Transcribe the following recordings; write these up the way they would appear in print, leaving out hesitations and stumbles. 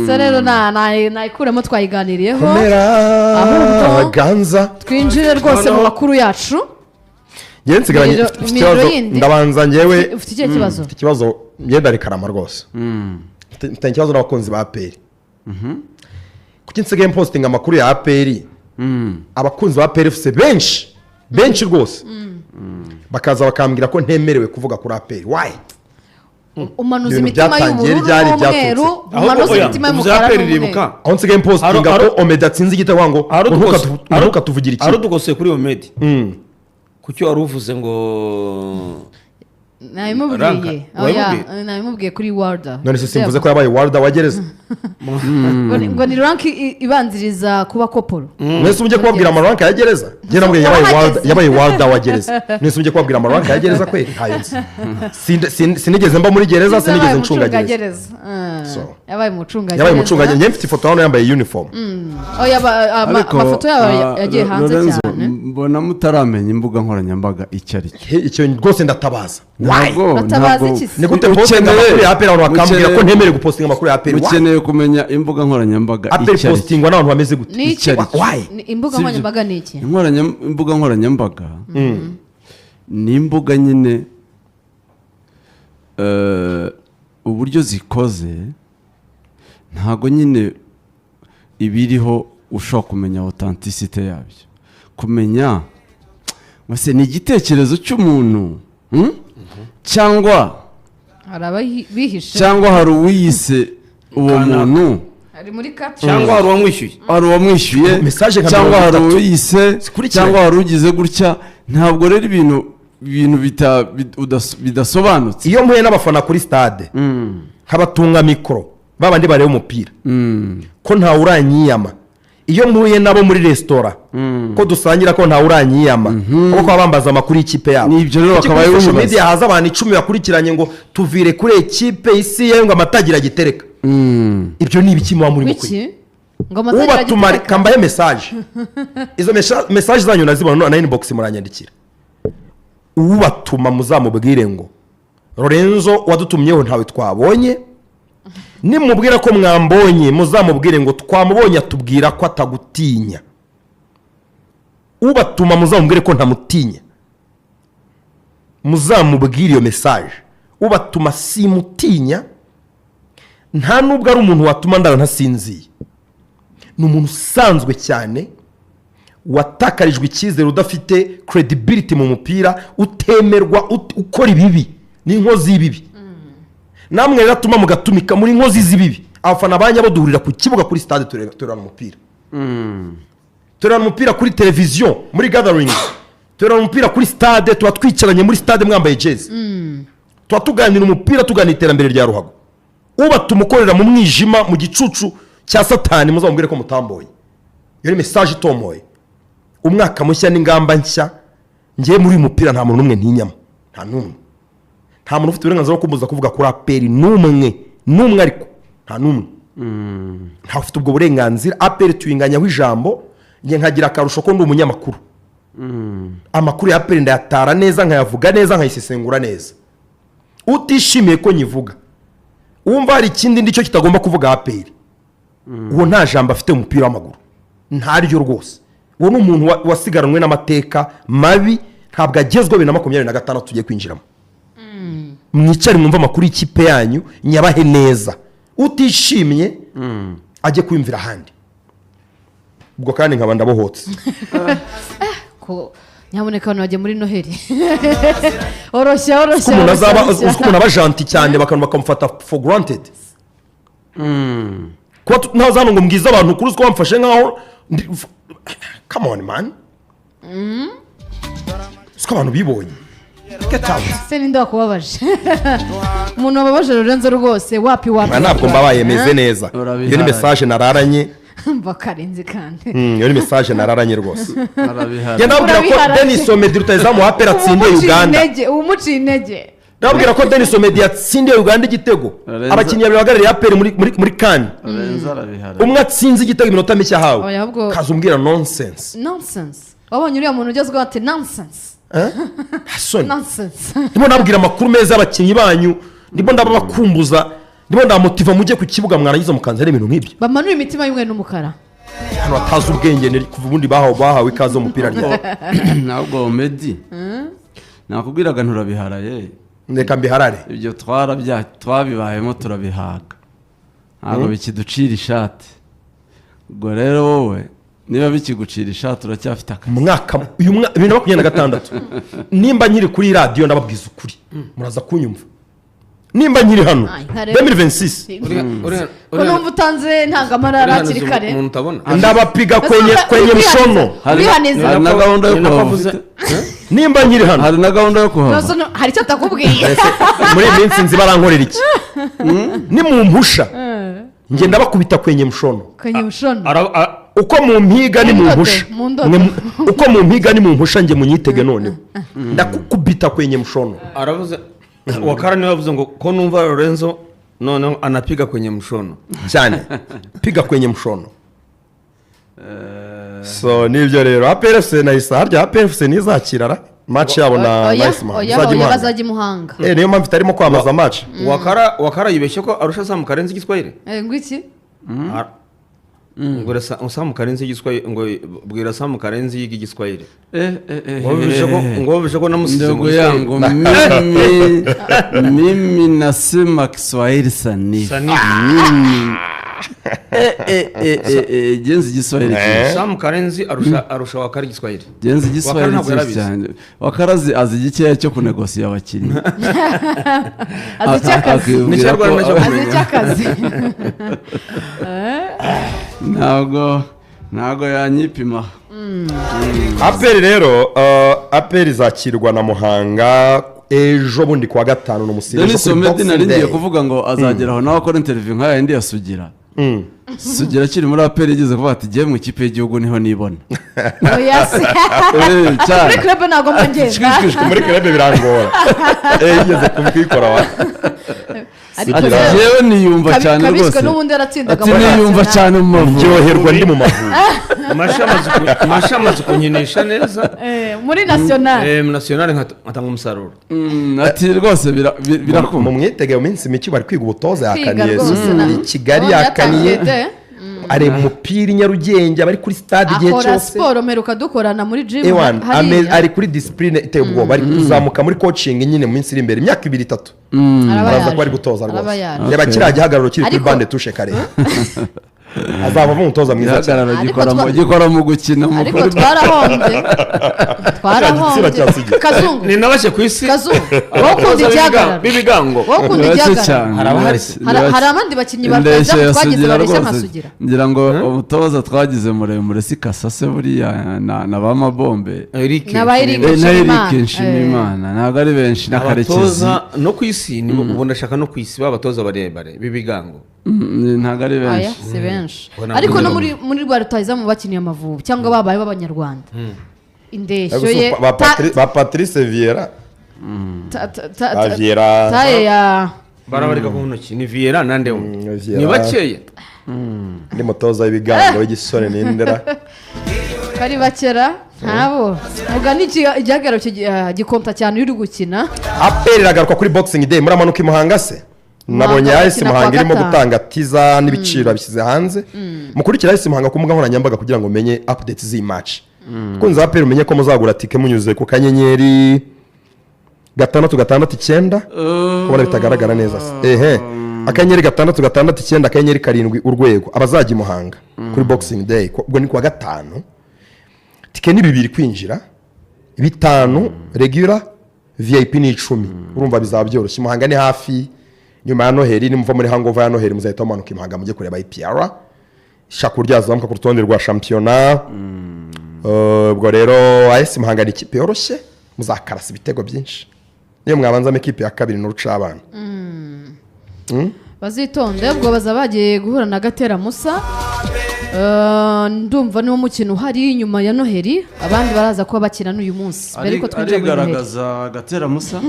Kabisa rero nayikuremo, twayiganiriyeho. Komera. Ahubwo ganza. Twinjire rwose mu makuru yacu. Njyewe nsigaranye mfite Imiriro ikibazo. yindi. Ndabanza njyewe. Ufite ikihe kibazo? Mfite ikibazo, ngenda rekarama rwose. Mfite ikibazo n'abakunzi ba APR. Kuki nsigaye mpostinga amakuru ya APR, abakunzi ba APR FC benshi benshi rwose bakaza bakambwira ko ntemerewe kuvuga kuri APR? Why? Umanuza Ibintu imitima byatangiye y'ubururu ryari, n'umweru. byaturutse? Umanuza Oya, imitima uvuze y'umukara APR n'umweru. iribuka. Aho nsigaye mpostinga ko Omedi atsinze igitego ngo Hari ntukatuvugira hari ikipe. Udukoseye kuri Omedi. Kuki wari uvuze ngo Nabimubwiye. Ranka. Oya, Wabimubwiye? nabimubwiye kuri warda. None se simvuze ko yabaye warda wa gereza? Ngo ni rank ibanziriza kuba koporo. Mwese mujye kubabwira ama rank ya gereza. Njye namubwiye yabaye Wahageze. warda, yabaye warda wa gereza. Mwese mujye kubabwira ama rank ya gereza kweri? Ntayo nzi. Sinigeze mba muri gereza, sinigeze ncunga gereza. So. Yabaye umucungagereza. Yabaye umucungagereza. Njye mfite ifoto hano yambaye uniform. Oya, Ariko, amafoto yabo yagiye hanze Lorenzo, cyane. mbona mutaramenya imbuga nkoranyambaga icyo ari cyo. He, icyo rwose ndatabaza. Why? Ntabwo Batabaza ntabwo iki se? Ni gute postinga amakuru ya APR, abantu bakambwira ko ntemerewe gupostinga amakuru ya APR? Why? Mukeneye kumenya imbuga nkoranyambaga APR icyo ari cyo. postingwa n'abantu bameze gute? Ni iki? Icyo ari cyo. Why? Imbuga Sibyo. nkoranyambaga ni iki? Imbuga nkoranyambaga ni imbuga nyine, uburyo zikoze, ntabwo nyine ibiriho ushobora kumenya authenticité yabyo, kumenya ngo ni igitekerezo cy'umuntu, Cyangwa Hari ababihishe. cyangwa hari uwiyise uwo Kanaka. muntu. Hari muri caption. Cyangwa hari uwamwishyuye. Hari uwamwishyuye, Message nka cyangwa 30. hari uwiyise, Zikurikiranye. cyangwa hari ugize gutya. Ntabwo rero ibintu bidasobanutse. Iyo mpuye n'abafana kuri stade, nkabatunga mikoro, babandi bareba umupira, ko ntawe uranyiyama. Iyo mpuye nabo muri resitora, ko dusangira, ko ntawe uranyiyama, kuko baba bambaza amakuru y'ikipe yabo. Ni ibyo rero Kuki bakabaye kuri social bibaza. media haza abantu 10 bakurikiranye ngo tuvire kuri ekipe isi ye, ngo amatagira gitereka? Ibyo ni ibiki muba murimo kwiga? Wiki ngo amategeko Ubatuma agitereka. kambaye message, izo message zanyu nazibona na inbox muranyandikira. Ubatuma muzamubwire ngo Lorenzo wadutumyeho ntawe twabonye. Nimubwira ko mwambonye, muzamubwire ngo twamubonye atubwira ko atagutinya. Ubatuma muzamubwire ko ntamutinya. Muzamubwire iyo message. Ubatuma simutinya, nta nubwo ari umuntu watuma ndara ntasinziye. Ni umuntu usanzwe cyane, watakarijwe icyizere, udafite credibility mu mupira, utemerwa, ukora ibibi, ni inkozi y'ibibi. Namwe rero atuma mugatumika muri inkozi z'ibibi. Abafana ba nyabo duhurira ku kibuga, kuri stade, turebana umupira, turebana umupira kuri televiziyo muri gathering, turebana umupira kuri stade. Tuba twicaranye muri stade mwambaye jezi, tuba tuganira umupira, tuganira iterambere rya ruhago. Ubatuma ukorera mu mwijima, mu gicucu cya Satani, muzamubwire ko mutamboye. Iyo ni message itomoye. Umwaka mushya n'ingamba nshya. Ngewe muri uyu mupira nta muntu n'umwe ntinyamo, nta n'umwe. Nta muntu ufite uburenganzira bwo kumbuza kuvuga kuri APR, n'umwe n'umwe, ariko nta n'umwe, ntawe ufite ubwo burenganzira. APR tuyinganyaho ijambo, njye nkagira akarusho ko ndi umunyamakuru. Amakuru ya APR ndayatara neza, nkayavuga neza, nkayisesengura neza. Utishimiye ko nyivuga, wumva hari ikindi ndicyo kitagomba kuvuga APR, uwo nta jambo afite mu mupira w'amaguru, ntaryo rwose. Uwo ni umuntu wasigaranwe n'amateka mabi, ntabwo agezweho 2026 tugiye kwinjiramo. Mwicare mwumve amakuru y'ikipe yanyu, nyabahe neza. Utishimye ajye kwiyumvira ahandi. Ubwo kandi nkaba ndabohotse. Ko nyamuneka abantu bajya muri Noheli, oroshya, oroshya. Ko umuntu Oroshya, azaba oroshya. uzi ko umuntu aba gentil cyane, bakantu bakamufata for granted. Kuba ntaza hano ngo mbwize abantu ukuri, uzi ko bamfashe nkaho come on man, uzi ko abantu bibonye? Get out. Se ninde wakubabaje? Umuntu wababaje Lorenzo rwose, wapi wapi. Ntabwo Wapi. mbabaye, meze neza. Urabihaye. Iyo ni message nararanye. Mva karenzi kandi. Iyo ni message nararanye rwose. Arabihara. Njye ndababwira ko Urabihara. Denis Omedi, rutahizamu wa APR, atsindiye Umuciye Uganda. intege, umuciye intege. Ndababwira ko Denis Omedi yatsindiye Uganda igitego. Lorenzo- Abakinnyi babiri bahagarariye APR muri CAN, Lorenzo arabihara. umwe atsinze igitego iminota mike ahawe, Oya, ahubwo- kaza umbwira nonsense. Nonsense. Wabonye uriya muntu ugezweho ati nonsense. Eh? Nta soni. Nonsense. Ndimo nabwira amakuru meza y'abakinnyi banyu, ndimo ndababakumbuza. Ndimo ndamotiva mujye ku kibuga, mwarangiza mukanzana ibintu nk'ibyo. Bamanura imitima y'umweru n'umukara. Hano batazi ubwenge ni kuva ubundi bahawe ikaze mu mupira ryari? Ntabwo Medi nakubwiraga, nturabiharaye. Reka mbiharare. Ibyo twabibayemo, turabihaga, ntabwo bikiducira ishati. Ubwo rero wowe niba bikigucira ishati, uracyafite akazi. Mwaka uyu mwaka 2026, nimba nkiri kuri radiyo, ndababwiza ukuri, muraza kunyumva nimba nkiri hano. Ay, nka rero. 2026. Ko numva utanze ntangamarara hakiri kare? Umuntu utabona. Ndabapiga kwenye mshono. Urihaniza. Hari na gahunda yo Ni nako kuhava avuze. ufite. Nimba nkiri hano. Hari na gahunda yo kuhava. Nonese hari icyo atakubwiye? Ese, muri iyi minsi nzi barankorera iki? Nimumpusha njye ndabakubita kwenye mshono. Kwenye mushono. Uko mumpiga ni Mu ndoto, mumpusha. mu ndoto. Uko mumpiga ni mumpusha, njye munyitege noneho ndakukubita kwenye mshono. Aravuze Wakara niwe wavuze ngo ko numva Lorenzo noneho anapiga kwenye mshono. Cyane, piga kwenye mshono. So nibyo rero, APR FC nahise harya APR FC ntizakira ra match yabo na Oya. Nice Man? Oya. Izajya Oya. i Muhanga. Bazajya i Muhanga. Eh, niyo mpamvu itarimo kwamamaza match. Wakara yibeshye ko arusha Sam Karenzi igiswahili. Eh, ngo iki? Ngo Sam Karenzi igiswahili, ngo bwira Sam Karenzi yiga igiswahili. Eh, eh, eh, Ngo wumvishe ko namusize mu Ndugu giswahili. yangu, mimi nasema Kiswahili sanifu. Sanifu. Mimi eh, eh, eh, eh, eh, genzi Igiswahili cyinshi. Sam Karenzi arusha Wakara igiswahili. Genzi Igiswahili Wakara ntabwo cyinshi yarabizi. cyane. Wakara azi igikeya cyo kunegosiya abakinnyi. Azi icy'akazi. Akibwira N'ikinyarwanda ko nacyo. Azi icy'akazi. Ntabwo yanyipima. APR rero, APR izakirwa na Muhanga ejo bundi kuwa gatanu, ni umusibo. Denis Omedi nari ngiye kuvuga ngo azagera aho nawe akora interview nk'aya yindi ya Sugira. Sugira akiri muri APR yigeze kuvuga ati: "Jyewe mu ikipe y'igihugu niho nibona." Oya se. Eh, cyane. Muri club ntabwo mba ngenda. Muri club birangora. Eh, yigeze kubikora wa. Ariko Ati: rero, "Jyewe niyumva cyane Kabiswe rwose." n'ubundi yaratsindaga Ati: muri "Niyumva Arsenal. cyane mu Mavubi." Ndyoherwa ndi mu Mavubi. Masha amaze kunkinisha neza. Eh, muri national. Eh, mu national nkatanga umusaruro. Ati rwose birakunda. Mu mwitege mu minsi mike bari kwiga ubutoza. Kwiga Yakaniye rwose i Kigali. Nabonye Yakaniye. yatangiye de. Areba umupira i Nyarugenge, aba ari kuri stade igihe Akora cyose. siporo, mperuka dukorana muri gym. Ewan hariya. ari kuri discipline iteye ubwoba, ari kuzamuka muri coaching nyine. Mu minsi iri imbere, imyaka 2, 3, Araba araza yaje. kuba ari gutoza Araba rwose. yaje. Reba kiriya gihagararo kiri kuri Ariko- bande touche kare, azavamo umutoza mwiza cyane. Igihagararo Ariko gikora mu gukina mu Ariko kuri twarahombye. Igitsina Twarahombye. cya Sugira. Kazungu. Ni nabashye ku isi. Kazungu, wowe ukunda igihagararo. B'ibigango. Wowe ukunda Ni bake igihagararo. cyane. Hari abahari. Ni bake. Hari abandi bakinnyi ba Indeshyo rutahizamu ya twagize Sugira bareshya nka rwose. Sugira? Ngira ngo umutoza twagize muremure si Kasase buriya na ba Mabombe. Eric. N'aba Eric. Eh, na Nshimiyimana. Eric Nshimiyimana, ntabwo ari benshi, na Karekezi. Abatoza no ku isi ubu ndashaka no ku isi b'abatoza barebare b'ibigango. Ntabwo ari Aya benshi. si benshi. Ubona Ariko no muri rwa rutahizamu bakiniye Amavubi cyangwa babaye b'abanyarwanda, indeshyo ye Ba Patrice Vieira, ba Vieira. Taye ya Barabarika ku ntoki, ni Vieira nande we. Vieira. Ni bakeya. Ndi mutoza w'ibigango w'igisore nindera? Kari bakera ntabo mugani igihagararo gikonta cyane iyo uri gukina. APR iragaruka kuri Boxing Day. Muramanuka i Muhanga se? Nabonye Muhanga AS bakina Muhanga kuwa irimo gatanu. gutanga teaser n'ibiciro yabishyize hanze. Mukurikira AS Muhanga ku mbuga nkoranyambaga kugira ngo umenye updates z'iyi match. Kunze APR, umenye ko muzagura tike munyuze ku *669, kubona bitagaragara neza se? Ehe, *669*7 urwego. Abazajya i Muhanga kuri Boxing Day, ubwo ni kuwa gatanu, tike ni 2 kwinjira, 5 regular, VIP ni 10. Urumva bizaba byoroshye, Muhanga ni hafi. Nyuma ya Noheli, nimuva muri hangover ya Noheli, muzahita mumanuka i Muhanga mujye kureba APR ishaka uburyo yazamuka ku rutonde rwa shampiyona. Ubwo rero AS Muhanga ni ikipe yoroshye, muzakarasa ibitego byinshi niyo mwabanzamo ikipe ya kabiri n'urucabana. Bazitonde, ubwo baza bagiye guhura na Gatera Musa. Ndumva niwo mukino uhari nyuma ya Noheli, abandi baraza kuba bakina n'uyu munsi mbere yuko twinjira muri Noheli. Arigaragaza Gatera Musa,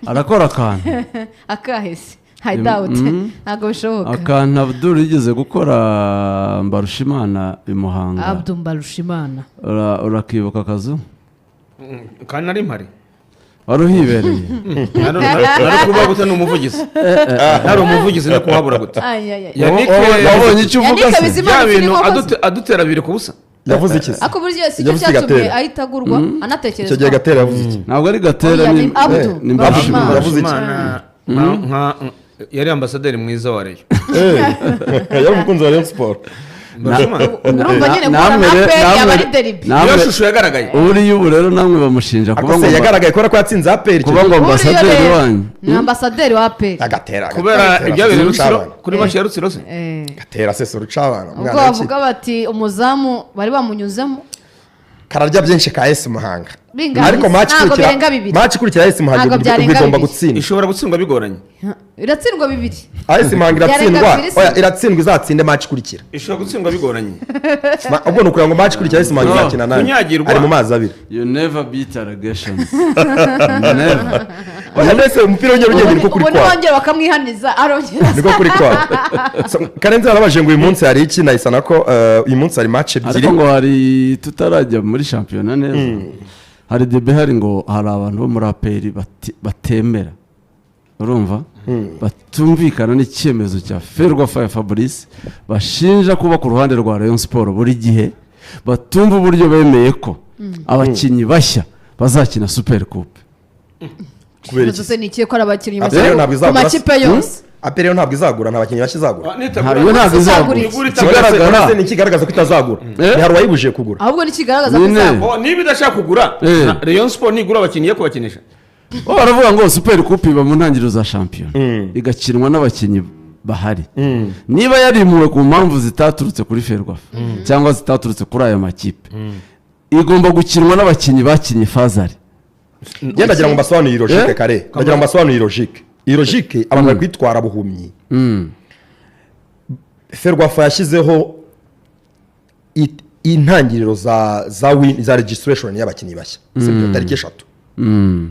arakora akantu. Akahese I doubt, ntabwo bishoboka. Akantu Abdul yigeze gukora Mbarushimana i Muhanga. Abdu Mbarushimana. Urakibuka akazu? Kandi nari mpari. Wari uhibereye. Nari kuba gute? Ni umuvugizi, nari umuvugizi, no kuhabura gute? Ay, ay, ay. Yannick, Wabonye icyo uvuga Yannick se? Bizimana bya bintu Filipo. adutera 2-0. Yavuze iki se? Ariko burya si cyo Yavuze iki cyatumye Gatera? ahita agurwa Icyo gihe anatekerezwa. Gatera yavuze iki? Ntabwo ari Gatera. Oya, Ni ni Abdu. Ni Mbarushimana. Yavuze iki? Imana, yari ambasaderi mwiza wa Rayon. Yari umukunzi wa Rayon Sport. Mbarushimana. Urumva nyine guhura na APR yaba ari derby. Niyo shusho yagaragaye. Uriya ubu rero namwe bamushinja kuba Ariko ngo se yagaragaye kubera ko yatsinze APR? Kuba ngo Uriya ambasaderi rero wanyu. ni ambasaderi wa APR. Agatera Kubera ibyabereye Rutsiro, kuri match ya Rutsiro se. Gatera sese urucabana. Ubwo Umwana w'ikipe. bavuga bati umuzamu bari bamunyuzemo. Kararya byinshi ka AS Muhanga. Bingana. Ariko match Ntabwo ikurikira, birenga bibiri. match ikurikira AS Muhanga Ntabwo byarenga igomba bibiri. gutsinda. Ishobora gutsindwa bigoranye. Iratsindwa bibiri. AS Muhanga Byarenga iratsindwa. bibiri se? Oya, iratsindwa, izatsinde match ikurikira. Ishobora gutsindwa bigoranye. Ubwo ni ukugira ngo match ikurikira AS Muhanga No. izakina nani? Kunyagirwa. Ari mu mazi abiri. You never beat allegations, never. Oya, mbese umupira w'inyarugenge niko kuri Ubu kwawe. nibongera bakamwihaniza arongera. Niko kuri kwawe. So, Karenzi yarabajije ngo uyu munsi hari iki? Nahisa ko uyu munsi hari match ebyiri. Ariko ngo hari, tutarajya muri shampiyona neza, hari débat hari ngo hari abantu bo muri APR batemera, urumva, batumvikana n'icyemezo cya Ferwafa ya Fabrice, bashinja kuba ku ruhande rwa Rayon Sport buri gihe, batumva uburyo bemeye ko abakinnyi bashya bazakina Super Coupe. Kubera iki? Ikibazo se ni ikihe ko ari abakinnyi APR bashya ntabwo ku izagura. makipe yose? APR ntabwo izagura, nta bakinnyi bashya izagura. Iyo ntabwo izagura. Izagura. Ikigaragara None se ni ikigaragaza ko itazagura? Eh? Ni hari uwayibujije kugura? Ahubwo ntikigaragaza ko Nyine. izagura. Oh, niba idashaka kugura, Rayon Sport nigura abakinnyi yo kubakinisha. Bo baravuga ngo Super Coupe iba mu ntangiriro za shampiyona, igakinwa n'abakinnyi bahari. Niba yarimuwe ku mpamvu zitaturutse kuri Ferwafa cyangwa zitaturutse kuri aya makipe, igomba gukinwa n'abakinnyi bakinnye phase aller. Njye ndagira ngo mbasobanurire iyi logique. Eh? Kare, ndagira ngo mbasobanurire iyi logique. Iyi logique abantu bari kwitwara buhumyi. Ferwafa yashyizeho intangiriro za registration y'abakinnyi bashya, sibyo? Tariki 3.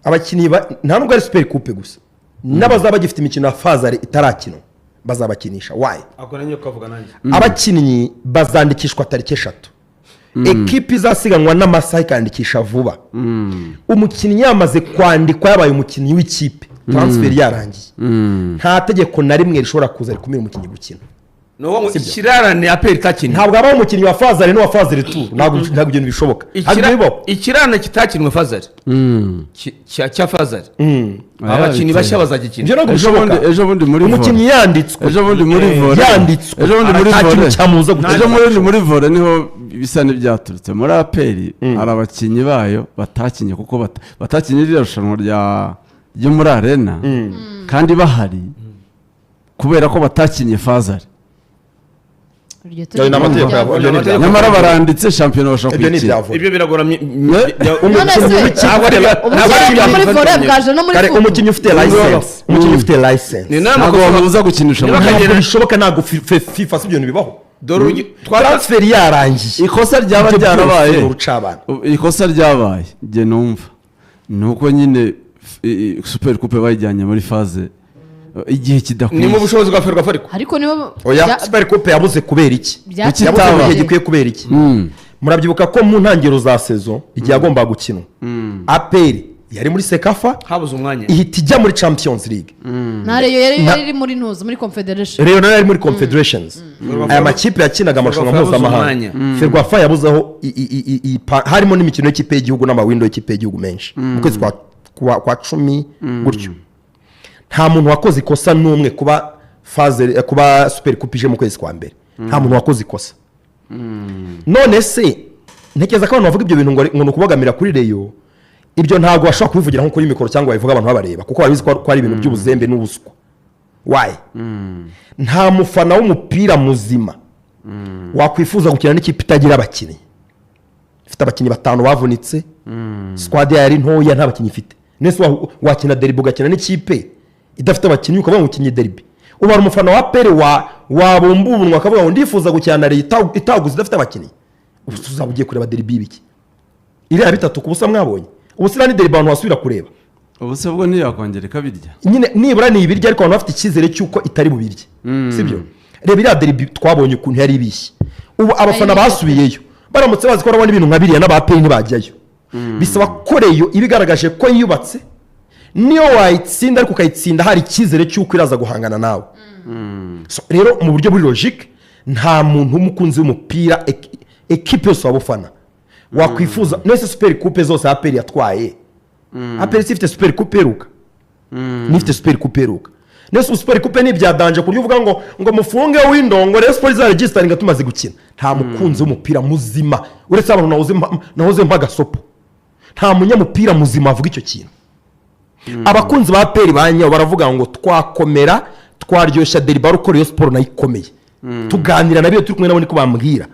Abakinnyi nta nubwo ari Super Coupe gusa, n'abazaba bagifite imikino ya phase aller itarakinwa bazabakinisha. Why? Ako nanjye ukavuga nanjye. Abakinnyi bazandikishwa tariki 3. Ekipi izasiganwa n'amasaha ikandikisha vuba. Umukinnyi yamaze kwandikwa, yabaye umukinnyi w'ikipe, transfer yarangiye, nta tegeko na rimwe rishobora kuza rikumira umukinnyi gukina. Ni uwo ngo ikirarane APR itakinnye. Ntabwo habaho umukinnyi wa phase aller n'uwa phase retour. Ntabwo ibintu bishoboka, ntabwo bibaho. Ikirarane kitakinwe phase aller, cya phase aller, abakinnyi bashya bazagikina. Ibyo ntabwo Ejo bishoboka. bundi, ejo bundi muri Umukinnyi volley. yanditswe, Ejo bundi muri volley. yanditswe, Ejo bundi muri nta kintu volley. cyamubuza gukina. Ejo muri volley niho bisa n'ibyaturutse. Muri APR hari abakinnyi bayo batakinye kuko batakinye ririya rushanwa ryo muri Arena kandi bahari, kubera ko batakinye phase aller. Iryo Ayo ni amategeko ibyo ni ibya Nyamara baranditse, shampiyona bashobora Ibyo ni kuyikina. ibya volley. Ibyo biragora. None se, Umukinnyi Ntabwo ari ntabwo ari ubukene ibya muri volley bwaje no muri Kare, foot. umukinnyi ufite license, umukinnyi ufite license, Ni nayo Ntabwo makosa. bamubuza gukinisha Niba amakipe. ntabwo bishoboka, ntabwo FIFA, si ibyo bintu bibaho. Dore Transfer yarangiye. Ikosa ryaba Ibyo byose ryarabaye, ni urucabana. ikosa ryabaye njye numva ni uko nyine Super Coupe bayijyanye muri phase igihe Ni kidakwiye. mu bushobozi bwa Ferwafa ariko. Ariko nibo Oya, Super Coupe yabuze kubera iki? Byatinze. Yabuze mu gihe Itaba. gikwiye kubera iki? Murabyibuka ko mu ntangiriro za saison, igihe yagombaga gukinwa, APR yari muri CECAFA, Habuze umwanya. ihita ijya muri Champions League. Na Rayon yari iri muri ntuzi, muri Confederation. Rayon nayo yari muri Confederations. Aya makipe yakinaga amarushanwa Ferwafa yabuze mpuzamahanga. umwanya. Ferwafa yabuzeho harimo n'imikino y'ikipe y'igihugu n'amawindo y'ikipe y'igihugu menshi mu kwezi kwa 10 gutyo. Nta muntu wakoze ikosa n'umwe kuba phase, kuba Super Coupe ije mu kwezi kwa mbere. Nta muntu wakoze ikosa. None se ntekereza ko abantu bavuga ibyo bintu ngo ni ukubogamira kuri Rayon, ibyo ntabwo bashobora kubivugira nko kuri mikoro cyangwa babivuga abantu babareba, kuko babizi ko ari ibintu by'ubuzembe n'ubuswa. Why? Nta mufana w'umupira muzima wakwifuza gukina n'ikipe itagira abakinnyi, ifite abakinnyi batanu bavunitse, squad yayo ari ntoya, nta bakinnyi ifite. Nese wakina derby ugakina n'ikipe idafite abakinnyi, ukavuga ngo ukinnye derby? Ubara umufana wa APR wa wabumba umunwa akavuga ngo ndifuza gukina na Rayon itaguze, idafite abakinnyi? Ubu tuzaba ugiye kureba derby y'ibiki? Iriya 3-0 mwabonye, ubu siriya ni derby abantu basubira kureba? Ubu se bwo ntiyakongera ikabirya? Nyine nibura ni ibiryo, ariko abantu bafite icyizere cy'uko itari bubirye, sibyo? Reba iriya derby twabonye ukuntu yari ibishye. Ubu abafana Yari ibishye. basubiyeyo, baramutse bazi ko barabona ibintu nka biriya, n'aba APR ntibajyayo. Bisaba ko Rayon iba igaragaje ko yiyubatse, niyo wayitsinda ariko ukayitsinda hari icyizere cy'uko iraza guhangana nawe. So, rero mu buryo buri logique, nta muntu w'umukunzi w'umupira, ekipe yose waba ufana, wakwifuza nese super coupe zose APR yatwaye. APR si ifite super coupe iheruka, nifite super coupe iheruka. Nese ubu super coupe ni ibya danger ku buryo uvuga ngo mufunge window, ngo Rayon Sport izaregisitaringa tumaze gukina? Nta mukunzi w'umupira muzima, uretse abantu nahoze mpa agasopo, nta munyamupira muzima avuga icyo kintu. Abakunzi ba APR ba nyawo baravuga ngo twakomera, twaryoshya derby uko Rayon Sport nayo ikomeye. Tuganira nabyo, turi kumwe nabo, niko bambwira.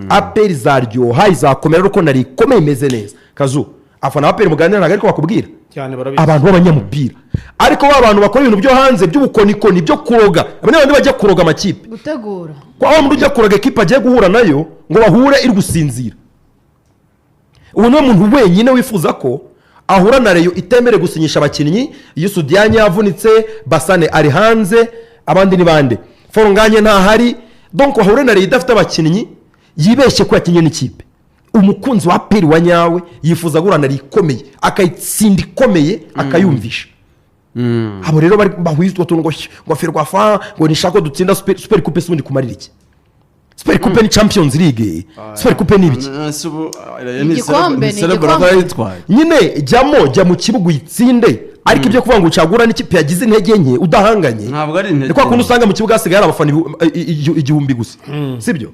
APR izaryoha, izakomera ariko nari ikomeye, imeze neza. Kazu afana APR muganira, ntabwo ariko bakubwira. Cyane, barabizi. Abantu b'abanyamupira, ariko ba bantu bakora ibintu byo hanze by'ubukonikoni byo kuroga, aba ni abandi bajya kuroga amakipe. Gutegura. Kwa wa muntu ujya kuroga ekipa agiye guhura nayo ngo bahure iri gusinzira, ubu niwe muntu wenyine wifuza ko ahura na Rayon itemerewe gusinyisha abakinnyi. Iyo Sudiyanye yavunitse, Basane ari hanze, abandi ni bande, Forunganye ntahari, donc ahure na Rayon idafite abakinnyi, yibeshye ko yakinnye n'ikipe. Umukunzi wa APR wa nyawe yifuza guhura na Rayon ikomeye, akayitsinda ikomeye, akayumvisha. Abo rero bari bahuye utwo tuntu ngo FERWAFA ngo nishaka ko dutsinda super coupe, se ubundi kumarira iki? Super coupe ni Champions League? Super coupe ni ibiki? Ese ubu Rayon ni Igikombe, ni celebra ko igikombe. yayitwaye. Nyine jyamo, jya mu kibuga uyitsinde, ariko ibyo kuvuga ngo ucagura n'ikipe yagize intege nke udahanganye, Ntabwo ari intege ni kwa kundi nke. usanga mu kibuga hasigaye hari abafana 1000 gusa, sibyo?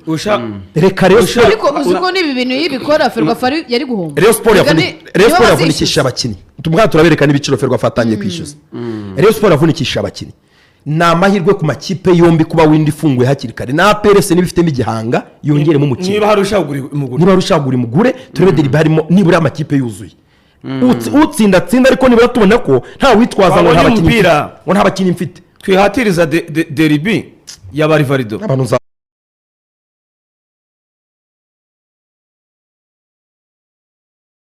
Reka Rayon Sport Ariko uzi ko n'ibi bintu iyo ibikora FERWAFA yari guhomba. Rayon Sport Reka Rayon nibo Sport yavunikishije bazishyuza. abakinnyi. Tumwa turabereka n'ibiciro FERWAFA atangiye kwishyuza. Rayon Sport yavunikishije abakinnyi. Ni amahirwe ku makipe yombi kuba window ifunguye hakiri kare, na APR FC niba ifitemo igihanga yongeremo umukino. Niba hari ushaka kugura umugure. Niba ushaka kugura imugure, turebe derby harimo nibura amakipe yuzuye. Utsinda atsinda, ariko nibura tubona ko nta witwaza ngo nta Wabonye bakinnyi umupira. mfite, ngo nta bakinnyi mfite. Twihatiriza derby ya ba Rivaldo. Abantu.